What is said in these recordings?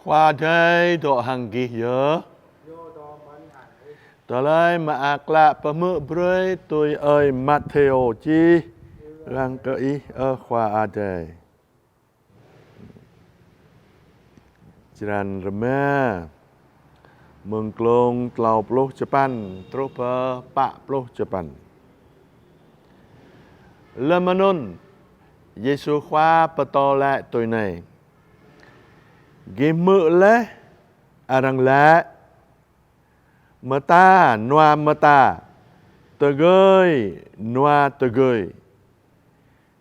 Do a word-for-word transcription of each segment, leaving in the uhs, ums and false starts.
Khua Adai dŏ hăng gih yơh. Tơlơi Mơak Klă pơhmư̆ brơi tui ơi Mathêô čih. Lăng kơ Ih, ơ Khua Adai. Črăn rơma, mơ̆ng klông klâo pluh čơpăn truh pơ pă pluh čơpăn. Lơm anŭn, Yêsu Khua pơtô laĭ tui anai: Gih hmư̆ laih arăng laĭ: Mơta nua mơta, tơgơi nua tơgơi.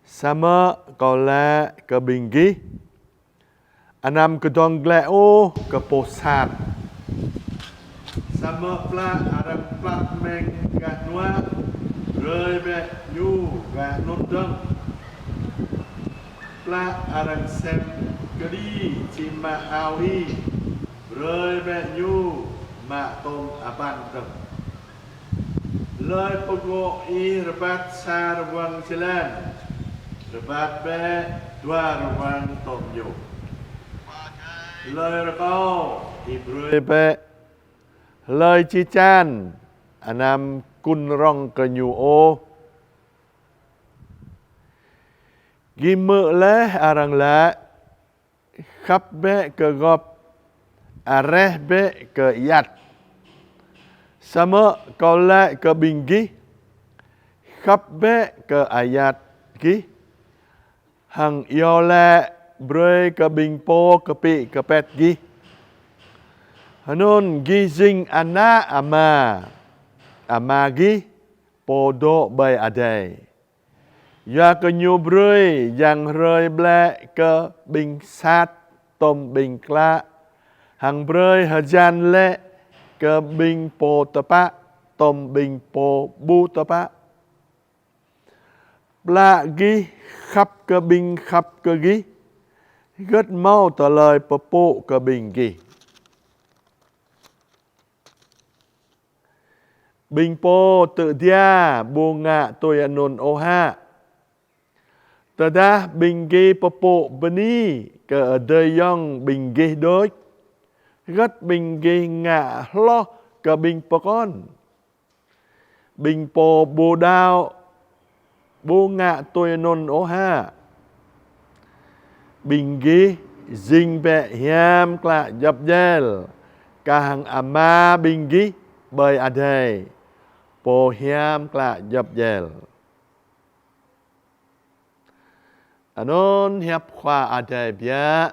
Samơ̆ Kâo laĭ kơ ƀing gih: Anăm kơdơ̆ng glaĭ ôh kơ pô sat. Samơ̆ plă arăng plăt meng gah hnuă, brơi bĕ ñu gah anŭn dơ̆ng. Plă arăng sem kơđi či mă ao ih, brơi bĕ ñu mă tôm abăn dơ̆ng. Hlơi pơgŏ ih rơbat sa rơwang jơlan, rơbat bĕ dua rơwang tôm ñu. Hlơi rơkâo, ih brơi bĕ. Hlơi či čan, anăm kun rŏng kơ ñu ôh. Gih hmư̆ laih arăng laĭ: Khăp bĕ kơ gŏp, areh bĕ kơ ayăt. Samơ̆ Kâo laĭ kơ ƀing gih: Khăp bĕ kơ ayăt gih, hăng iâu laĭ brơi kơ ƀing pô kơpĭ kơpĕt gih. Anŭn gih jing ană Ama, Ama gih, Pô dŏ ƀơi adai. Yua kơ Ñu brơi yang hrơi ƀlĕ kơ ƀing sat tôm ƀing klă, hăng brơi hơjan lĕ kơ ƀing pô tơpă tôm ƀing pô ƀu tơpă. Plă gih khăp kơ ƀing khăp kơ gih, hơget hmâo tơlơi pơpŭ kơ ƀing gih? Ƀing pô tŭ jia ƀu ngă tui anŭn ôh hă? Tơdah ƀing gih pơpŭ bơni kơ adơi ayŏng ƀing gih đôč, hơget ƀing gih ngă hloh kơ ƀing pơkŏn? Ƀing pô ƀu đaŏ ƀu ngă tui anŭn ôh hă? Ƀing gih jing bĕ hiam klă djŏp djel kar hăng Ama ƀing gih ƀơi adai, Pô hiam klă djŏp djel. Anŭn hiăp Khua Adai biă.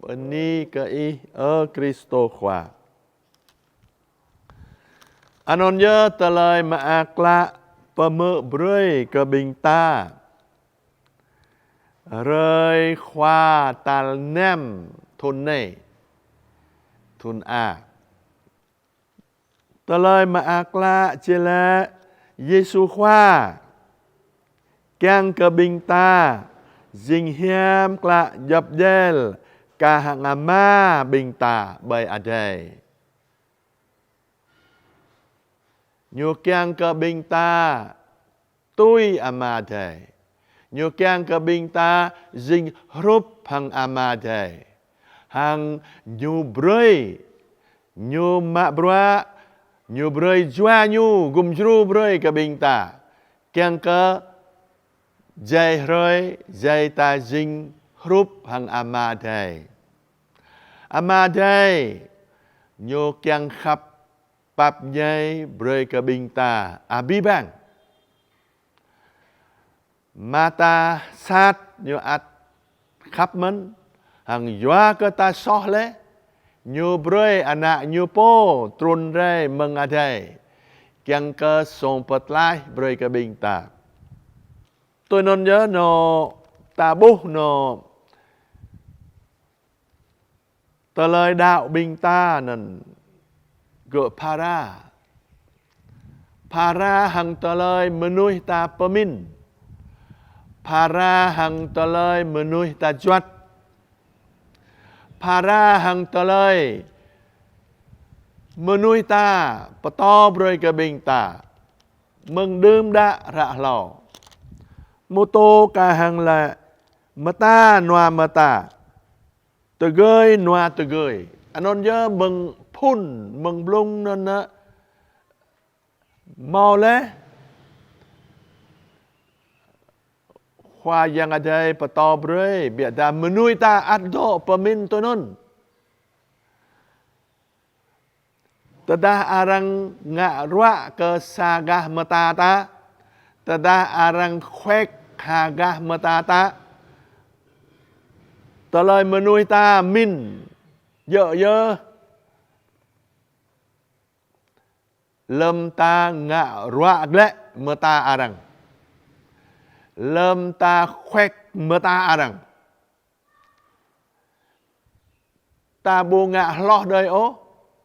Bơni kơ Ih, ơ Kristô Khua. Anŭn yơh Tơlơi Mơak Klă pơhmư̆ brơi kơ ƀing ta hrơi Khua tal năm thŭn anai, thŭn A. Tơlơi Mơak Klă čih laĭ Yêsu Khua kiăng kơ ƀing ta jing hiam klă djŏp djel kar hăng Ama ƀing ta ƀơi adai. Ñu kiăng kơ ƀing ta tui Ama Adai. Ñu kiăng kơ ƀing ta jing hrup hăng Ama Adai. Hăng Ñu brơi, Ñu mă bruă, Ñu brơi Jua Ñu gum djru brơi kơ ƀing ta. Kiăng kơ jai hrơi, jai ta jing hrup hăng Ama Adai. Ama Adai, Ñu kiăng khăp pap ñai brơi kơ ƀing ta abih bang. Mă ta sat Ñu ăt khăp mơ̆n, hăng yua kơ ta soh laih, Ñu brơi Ană Ñu pô trŭn rai mơ̆ng adai, kiăng kơ song pơtlaih brơi kơ ƀing ta. Tui anŭn yơh nô, ta ƀuh nô, tơlơi đaŏ ƀing ta anŭn gơ̆ phara. Phara hăng tơlơi mơnuih ta pơmĭn. Phara hăng tơlơi mơnuih ta juăt. Phara hăng tơlơi mơnuih ta pơtô brơi kơ ƀing ta mơ̆ng đưm đă ră hlâo. Mơtô kar hăng laĭ mơta nua mơta, tơgơi nua tơgơi. Anŭn yơh mơ̆ng phŭn, mơ̆ng blung anŭn nă, hmâo laih Khua Yang Adai pơtô brơi, biă dah mơnuih ta ăt dŏ pơmĭn tui anŭn. Tơdah arăng ngă ruă kơ sa gah mơta ta, tơdah arăng khuĕk ha gah mơta ta, tơlơi mơnuih ta mĭn djơ̆ yơh lơ̆m ta ngă ruă glaĭ mơta arăng, lơ̆m ta khuĕk mơta arăng. Ta ƀu ngă hloh đơi ôh,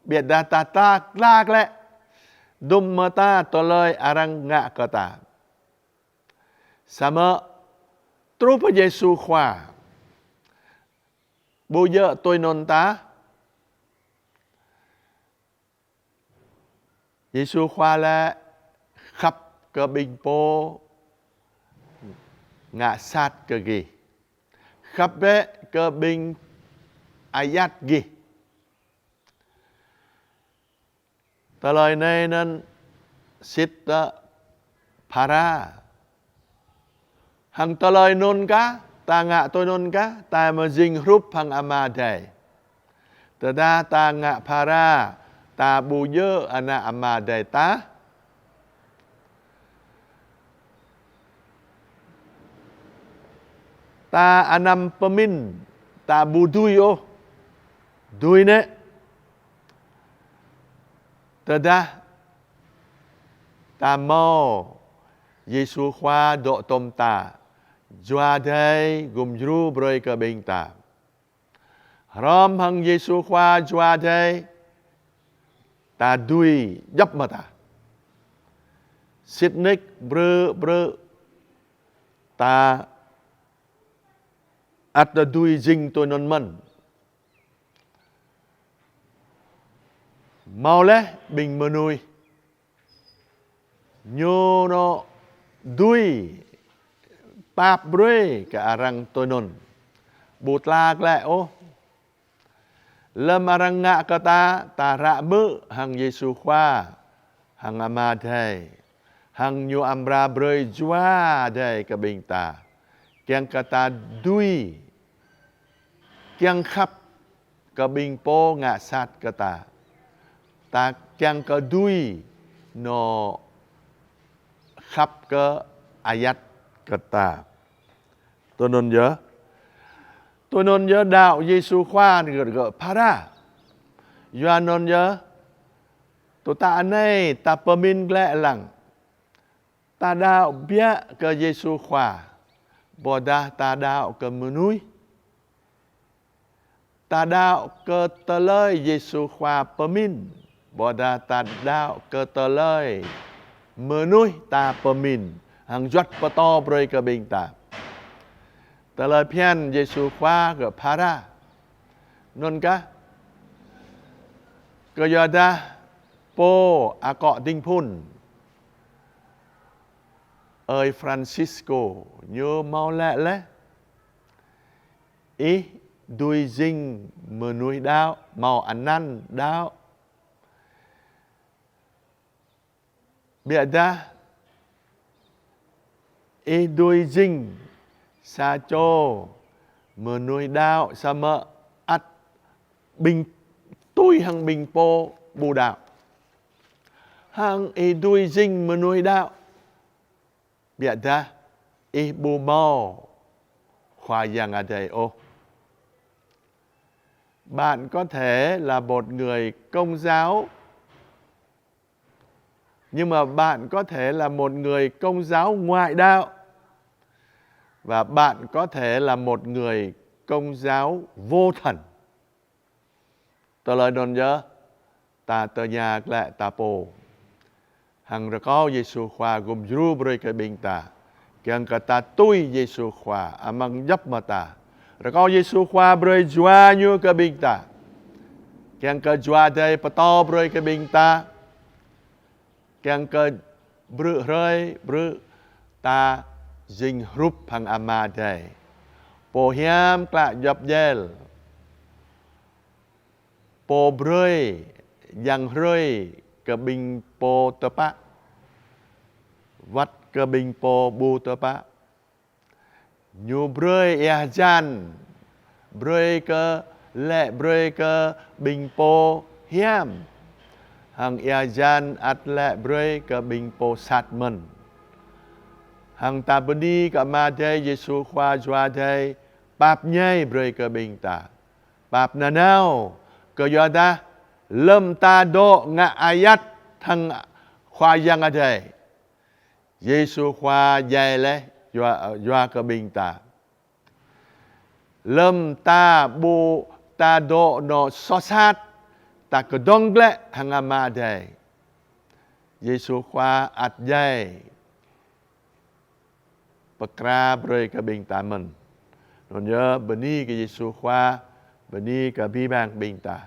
biă dah ta tla, tla glaĭ dŭm mơta tơlơi arăng ngă kơ ta. Samơ̆ truh pơ Yêsu Khua, ƀu djơ̆ tui anŭn tah. Yêsu Khua lĕ khăp kơ ƀing pô ngă sat kơ gih, khăp bĕ kơ ƀing ayăt gih. Tơlơi anai anŭn sĭt tơ phara. Hăng tơlơi anŭn kah, ta ngă tui anŭn kah, ta mă jing hrup hăng Ama Adai. Tơdah ta ngă phara, ta ƀu djơ̆ ană Ama Adai tah. Ta anăm pơmĭn, ta ƀu dưi ôh. Dưi nĕ. Tơdah ta hmâo Yêsu Khua dŏ tŏm ta, Jua Adai gum djru brơi kơ ƀing ta. Hrŏm hăng Yêsu Khua Jua Adai, ta dưi djŏp mơta. Sĭt nik brư̆ brư̆ ta ăt dưi jing tui anŭn mơ̆n. Hmâo laih ƀing mơnuih ñu nŏ dưi pap brơi kơ arăng tui anŭn. Ƀu tla glaĭ ôh. Lơ̆m arăng ngă kơ ta, ta ră hmư̆ hăng Yêsu Khua, hăng Ama Adai, hăng ñu amra brơi Jua Adai kơ ƀing ta. Kiăng kơ ta dưi, kiăng khăp kơ ƀing pô ngă sat kơ ta. Ta kiăng kơ dưi nŏ khăp kơ ayăt kơ ta. Tui anŭn yơh. Tui anŭn yơh đaŏ Yêsu Khua gơ̆ gơ̆ phara. Yua anŭn yơh, tơdah ta anai ta pơmĭn glaĭ lăng. Ta đaŏ biă kơ Yêsu Khua, ƀôdah ta đaŏ kơ mơnuih. Ta đaŏ kơ tơlơi Yêsu Khua pơmĭn, ƀôdah ta đaŏ kơ tơlơi mơnuih ta pơmĭn, hăng juăt pơtô brơi kơ ƀing ta. Tơlơi phiăn Yêsu Khua gơ̆ phara. Anŭn kah, kơ yua dah pô akŏ ding phŭn, ơi Francisco, ñu hmâo laĭ laih: Ih dưi jing mơnuih đaŏ, hmâo anăn đaŏ. Biă dah ih dưi jing sa čô mơnuih đaŏ samơ̆ ăt ƀing tui hăng ƀing pô ƀu đaŏ. Hăng ih dưi jing mơnuih đaŏ, biă dah ih ƀu hmâo Khua Yang Adai ôh. Bạn có thể là một người Công giáo, nhưng mà bạn có thể là một người Công giáo ngoại đạo, và bạn có thể là một người Công giáo vô thần. Tơlơi anŭn yơh, ta tơña glaĭ ta pô. Hăng rơkâo Yêsu Khua gum djru brơi kơ ƀing ta. Kiăng kơ ta tui Yêsu Khua amăng djŏp mơta. Rơkâo Yêsu Khua brơi Jua Ñu kơ ƀing ta. Kiăng kơ Jua Adai pơtô brơi kơ ƀing ta. Kiăng kơ brư̆ hrơi brư̆ ta jing hrup hăng Ama Adai, Pô hiam klă djŏp djel, pô brơi, yang hrơi kơ ƀing pô tơpă, wăt kơ ƀing pô ƀu tơpă. Ñu brơi ia hơjan, brơi kơ, lĕ brơi kơ ƀing pô hiam, hăng ia hơjan ăt lĕ brơi kơ ƀing pô sat mơ̆n. Hăng ta bơni kơ Ama Adai, Yêsu Khua Jua Adai pap ñai brơi kơ ƀing ta. Pap nanao, kơ yua dah lơ̆m ta dŏ ngă ayăt hăng Khua Yang Adai, Yêsu Khua djai laih yua, yua kơ ƀing ta. Lơ̆m ta ƀu, ta dŏ nao soh sat, ta kơdŏng glaĭ hăng Ama Adai, Yêsu Khua ăt djai pơkra brơi kơ ƀing ta mơ̆n. Anŭn yơh, bơni kơ Yêsu Khua, bơni kơ abih bang ƀing ta.